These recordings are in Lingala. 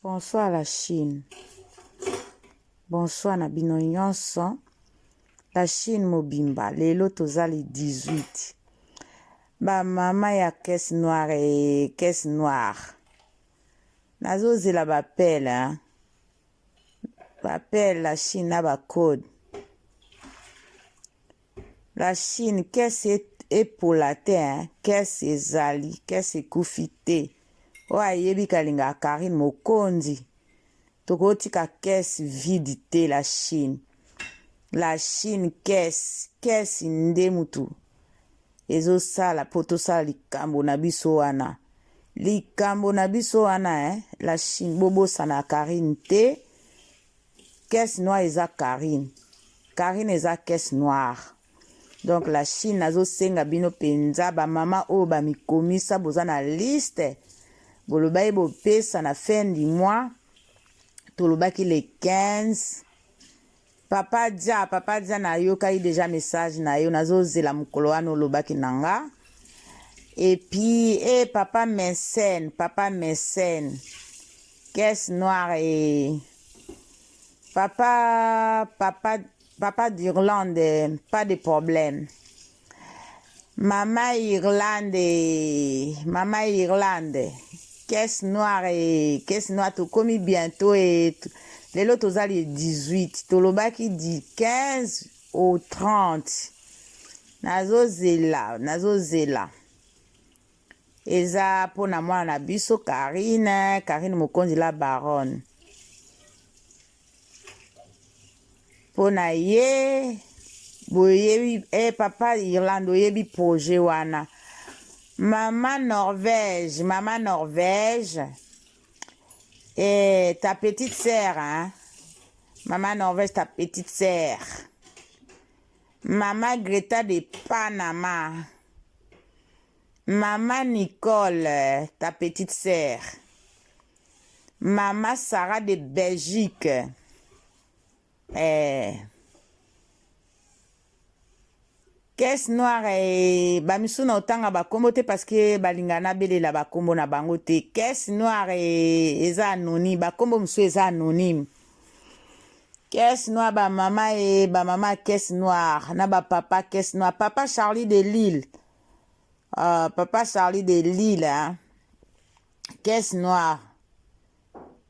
Bonsoir la Chine. Bonsoir na bino nyonso. La Chine mobimba lelo toza le 18. Ba mama ya caisse noire et caisse noire. Nazozela ba appel hein. Ba appel la Chine na ba code. La Chine caisse epola te hein. Caisse ezali, caisse ekufi te. Oyo ayebi kalingaka Carine Mokonzi. Tokotika caisse vide te la Chine. La Chine caisse, caisse nde mutu ezosala po tosala likambo na biso wana. Likambo na biso wana hein, la Chine bobosana Carine te. Caisse noire eza Carine. Carine eza caisse noire. Donc la Chine azosenga bino penza ba mama oyo ba mikomisa boza na liste bolobaki bopesa na fin du mois tolobaki le 15 papa dia papa dia nayokaki deja message na yo nazozela mokolo wana olobaki na nga et puis e papa mécène papa mécène caisse noire et papa papa papa d'Irlande pas de problème mama Irlande mama Irlande caisse noire et caisse noire tokomi bientôt et lelo toza le 18 tolobaki du 15 au 30 nazozela nazozela eza mpona mwana na biso Karine Karine Mokonzi la baronne mpo na ye boyebi eh, papa Irlande oyebi projet wana mama Norvège mama Norvège eh, ta petite sœur hein? Mama Norvège ta petite sœur mama Greta de Panama Maman Nicole, ta petite sœur. Maman Sarah de Belgique. Eh. Caisse noire eh, bamisu na otanga bakombo te parce que balinga nabelela bakombo na bango te. Caisse noire eh, eza anonyme, bakombo mosusu eza anonyme. Caisse noire ba mama e ba mama caisse noire na ba papa caisse noire. Papa Charlie de Lille. Papa Charlie de Lille hein? Caisse noire.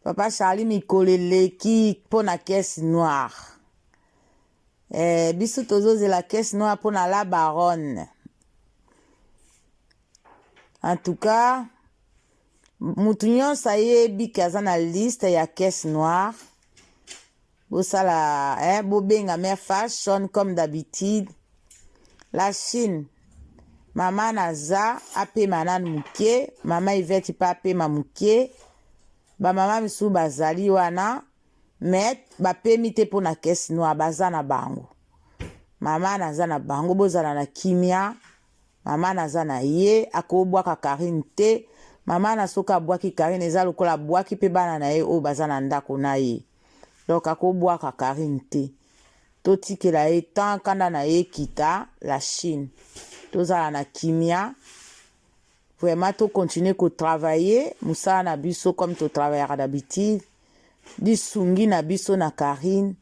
Papa Charlie mikolo eleki mpo na caisse noire. Eh, biso tozozela caisse noire mpo na la baronne. En tout cas, mutu nyonso ayebi ke aza na liste ya caisse noire. Bosala eh, bobenga mère fashion comme d'habitude. La Chine mama naza apema nanu moke, mama Yvette mpe apema moke, bamama misusu bazali wana mais bapemi te mpo na caisse noire, baza na bango. Mama naza na bango, bozala na kimia. Mama naza na ye akobwaka Carine te. Mama na soki abwaki Carine eza lokola abwaki mpe bana na ye oyo baza na ndako na ye. Donc akobwaka Carine te. Totikela ye temps kanda na ye ekita la Chine. Tozala na kimia. Vraiment to continuer ko travailler mosala na biso comme to travaillaka d'habitude. Lisungi na biso na Carine.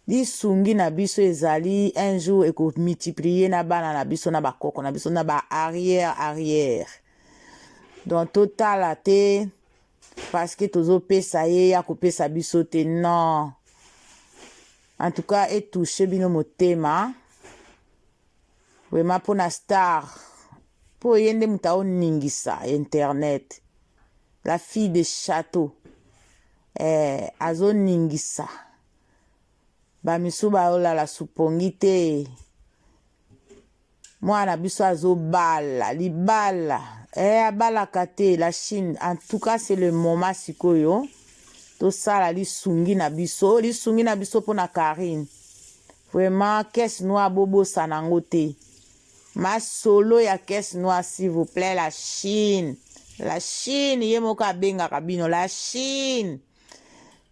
Lisungi na biso ezali un jour eko multiplier na bana na biso na bakoko na biso na ba arrière arrière. Donc totala te parce que tozopesa ye ya kopesa biso te non. En tout cas etouche bino motema vraiment mpona star mpo ye nde moto aoningisa internet la fille de château eh, azoningisa bamisu baolala supongi te mwana biso azobala libala eh, abalaka te la Chine en tout cas c'est le moment sikoyo tosala lisungi na biso lisungi na biso mpona Karine vraiment caisse noire bobosana yango te masolo ya caisse noire s'il vous plaît la Chine la Chine ye moko abengaka bino la Chine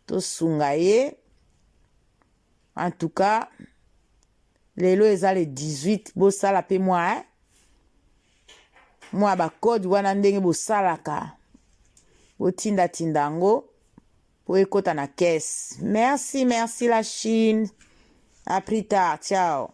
tosunga ye en tout cas lelo eza le 18 bosala mpe mwa eh? mwa bakode wana ndenge bosalaka botindatinda yango. Po ekota na caisse. Merci, merci la Chine. À plus tard. Ciao.